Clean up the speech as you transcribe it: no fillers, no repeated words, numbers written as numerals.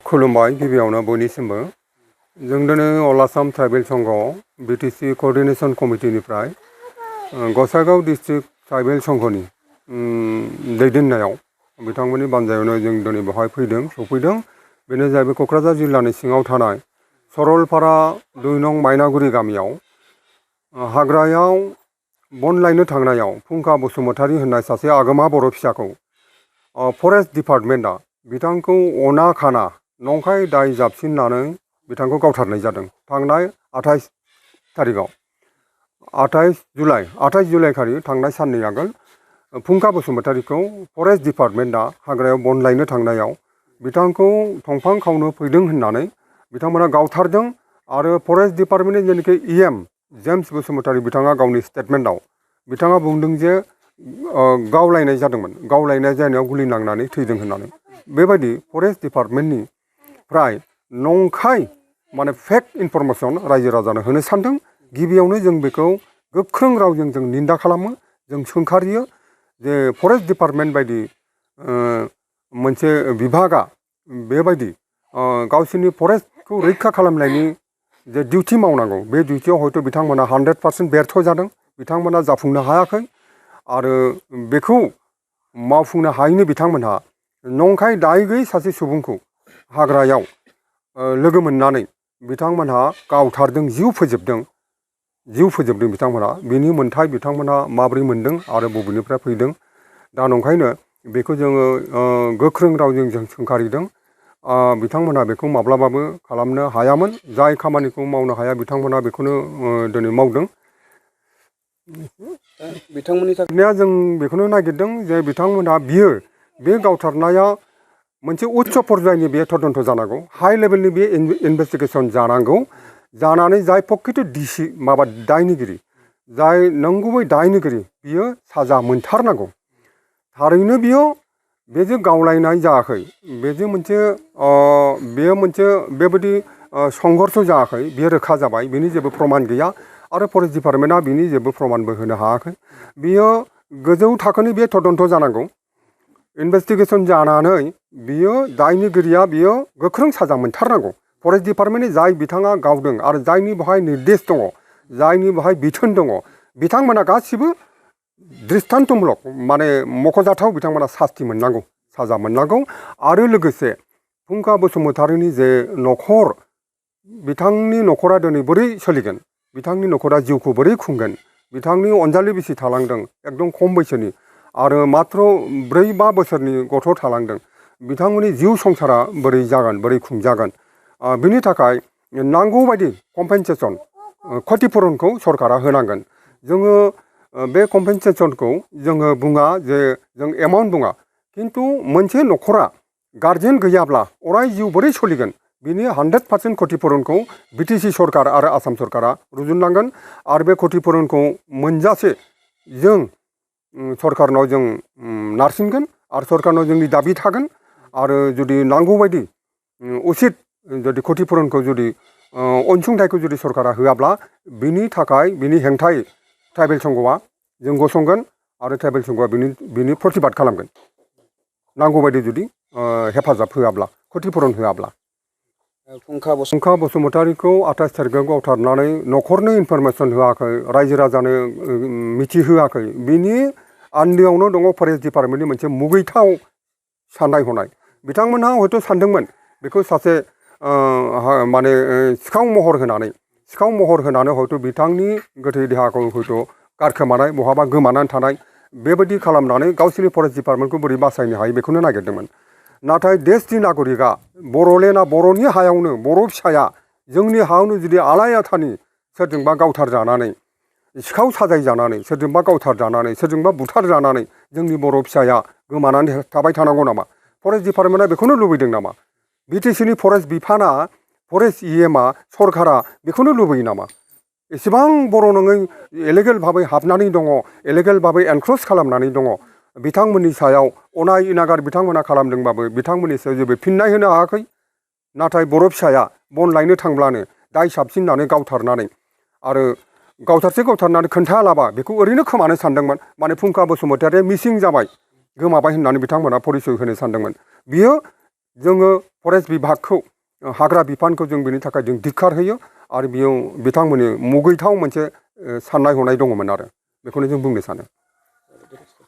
खुलुमबाय गिबियावनो बयनिसिमबो जों दिनै all Assam tribal Sangha BTC coordination कमिटिनिफ्राय गसाइगाव डिस्ट्रिक्ट ट्राइबेल संघनि दैदेननायाव बिथांमोननि बानजायावनो जों दिनै बेवहाय सफैदों बेनो जाहैबाय क'क्राझार जिल्लानि सिङाव थानाय सरलपारा 2 नं मायनागुरि गामियाव हाग्रायाव बन लायनो थांनायाव फुंखा बसुमतारी होननाय सासे आगोमा बर' फिसाखौ फरेस्ट डिपार्टमेन्टआ बिथांखौ अना खाना नंखाय दाय जाबसिननानै बिथांखौ गावथारनाय जादों थांनाय 28 थारिखआव 28 जुलाइ खालि थांनाय साननै आगोल फुंखा बसुमतारीखौ फरेस्ट डिपार्टमेन्टआ हाग्रायाव बन लायनो थांनायाव बिथांखौ दंफां खावनो फैदों होननानै बिथांमोना गावथारदों आरो फरेस्ट डिपार्टमेन्टनि जेनाखि EM जेम्स बसुमतारी बिथाङा गावनि स्टेटमेन्टआव बिथाङा बुंदों जे गावलायनाय जादोंमोन गावलायनाय जानायाव गुलि नांनानै थैदों होननानै बेबायदि फरेस्ट डिपार्टमेन्टनिफ्राय नंखाय माने फेक इनफरमेसन रायजो राजानो होनो सानदों गिबियावनो जों बेखौ गोख्रों रावजों जों निन्दा खालामो जों सोंखारियो जे फरेस्ट डिपार्टमेन्ट बायदि मोनसे बिभागा बेबायदि गावसोरनि फरेस्टखौ रैखा खालामनायनि जे डिउटि मावनांगौ बे डिउटियाव हयथ' बिथांमोना 100% बेर्थ जादों बिथांमोना जाफुंनो हायाखै आरो बेखौ मावफुंनो हायैनि बिथांमोनहा नंखाय दाय गैयै सासे सुबुंखौ हाग्रायाव लोगो मोननानै बिथांमोनहा गावथारदों जिउ फोजोबदों बिथांमोनहा बिनि मोन्थाय बिथांमोनहा माबोरै मोनदों आरो बबेनिफ्राय फैदों दा नंखायनो बेखौ जोङो गोख्रों रावजों जों सोंखारिदों बिथांमोनहा बेखौ माब्लाबाबो खालामनो हायामोन जाय खामानिखौ मावनो हाया बिथांमोनहा बेखौनो दिनै मावदों बिथांमोननि थाखाय जों बेखौनो नागिरदों जे बिथांमोनहा बे गावथारनाया मोनसे उच्च पर्यायनि बे तदन्त जानांगौ हाई लेभेलनि बे इनभेस्टिगेसन जानांगौ जानानै जाय प्रकृत दायनिगिरि जाय नंगुबै दायनिगिरि बियो साजा मोनथारनांगौ थारैनो बे जे गावलायनाय जायाखै बेजों बेयो मोनसे बेबायदि संघर्ष जायाखै बेयो रोखा जाबाय बेनि जेबो प्रमान गैया आरो फरेस्ट डिपार्टमेन्टआ बिनि जेबो प्रमानबो होनो हायाखै बियो गोजौ थाखोनि बे तदन्त जानांगौ इनभेस्टिगेसन जानानै बियो दायनिगिरिया बियो गोख्रों साजा मोनथारनांगौ फरेस्ट डिपार्टमेन्टनि जाय बिथाङा गावदों आरो जायनि बेवहाय निर्देश दङ जायनि बेवहाय बिथोन दङ बिथांमोना गासिबो दृष्टान्तमूलक माने मख'जाथाव बिथांमोना सास्ति मोननांगौ साजा मोननांगौ आरो लोगोसे फुंखा बसुमतारीनि जे न'खर बिथांनि न'खरा दिनै बोरै सोलिगोन बिथांनि न'खरा जिउखौ बोरै खुंगोन बिथांनि अनजालि बिसि थालांदों एकदम खम बैसोनि आरो मात्र 4-5 बोसोरनि गथ' थालांदों बिथांमोननि जिउ संसारा बोरै जागोन बोरै खुंजागोन बिनि थाखाय नांगौ बायदि कम्पेनसेसन क्षतिपूरणखौ सरकारा होनांगोन जोङो बे कम्पेनसेसनखौ जोङो बुङा जे जों एमाउन्ट बुङा खिन्थु मोनसे न'खरा गार्जेन गैयाब्ला अराय जिउ बोरै सोलिगोन बिनि 100% क्षतिपूरणखौ बिटिसि सरकार आरो आसाम सरकारा रुजुननांगोन आरो बे क्षतिपूरणखौ मोनजासे जों सरकारनाव जों नारसिनगोन आरो सरकारनाव जोंनि दाबि थागोन आरो जुदि नांगौबायदि उचित जुदि क्षतिपूरणखौ जुदि अनसुंथाइखौ जुदि सरकारा होआब्ला बिनि थाखाय बिनि हेंथायै ट्राइबेल संघआ जों गसंगोन आरो ट्राइबेल संघआ बिनि प्रतिबाद खालामगोन नांगौबायदि जुदि हेफाजाब होआब्ला क्षतिपूरण होआब्ला फुंखा बसुमतारीखौ 28 थारिखआव गावथारनानै न'खरनो इनफरमेसन होआखै रायजो राजानो मिथिहोआखै बिनि आन्दोआवनो दङ फरेस्ट डिपार्टमेन्टनि मोनसे मुगैथाव साननाय हनाय बिथांमोनहा हयथ' सानदोंमोन बेखौ सासे माने सिखाव महर होनानै हयथ' बिथांनि गोथै देहाखौ हयथ' गारखोमानाय बहाबा गोमानानै थानाय बेबायदि खालामनानै गावसोरनि फरेस्ट डिपार्टमेन्टखौ बोरै बासायनो हायो बेखौनो नागिरदोंमोन नाथाय देशनि नागरिकआ बर'लेण्डआ बर'नि हायावनो बर' फिसाया जोंनि हायावनो जुदि आलाय-आथानि सोरजोंबा गावथारजानानै सिखाव साजायजानानै सोरजोंबा गावथारजानानै सोरजोंबा बुथारजानानै जोंनि बर' फिसाया गोमानानै थाबाय थानांगौ नामा फरेस्ट डिपार्टमेन्टआ बेखौनो लुबैदों नामा बिटिसिनि फरेस्ट बिफाना फरेस्ट EMआ सरकारा बेखौनो लुबैयो नामा एसेबां बर' नङै इलिगेल भाबै हाबनानै दङ इलिगेल भाबै एनक्रच खालामनानै दङ बिथांमोननि सायाव अनाय इनागार बिथांमोना खालामदोंबाबो बिथांमोननि सायाव जेबो फिननाय होनो हायाखै नाथाय बर' फिसाया बन लायनो थांब्लानो दाय साबसिननानै गावथारनानै आरो गावथारनानै खोन्थायालाबा बेखौ ओरैनो खोमानो सानदोंमोन माने फुंखा बसुमतारीया मिसिं जाबाय गोमाबाय होननानै बिथांमोना परिचय होनो सानदोंमोन बियो जोङो फरेस्ट बिभागखौ हाग्रा बिफानखौ जों बेनि थाखाय जों धिक्कार होयो आरो बेयाव बिथांमोननि मुगैथाव मोनसे साननाय हनाय दङमोन आरो बेखौनो जों बुंनो सानो।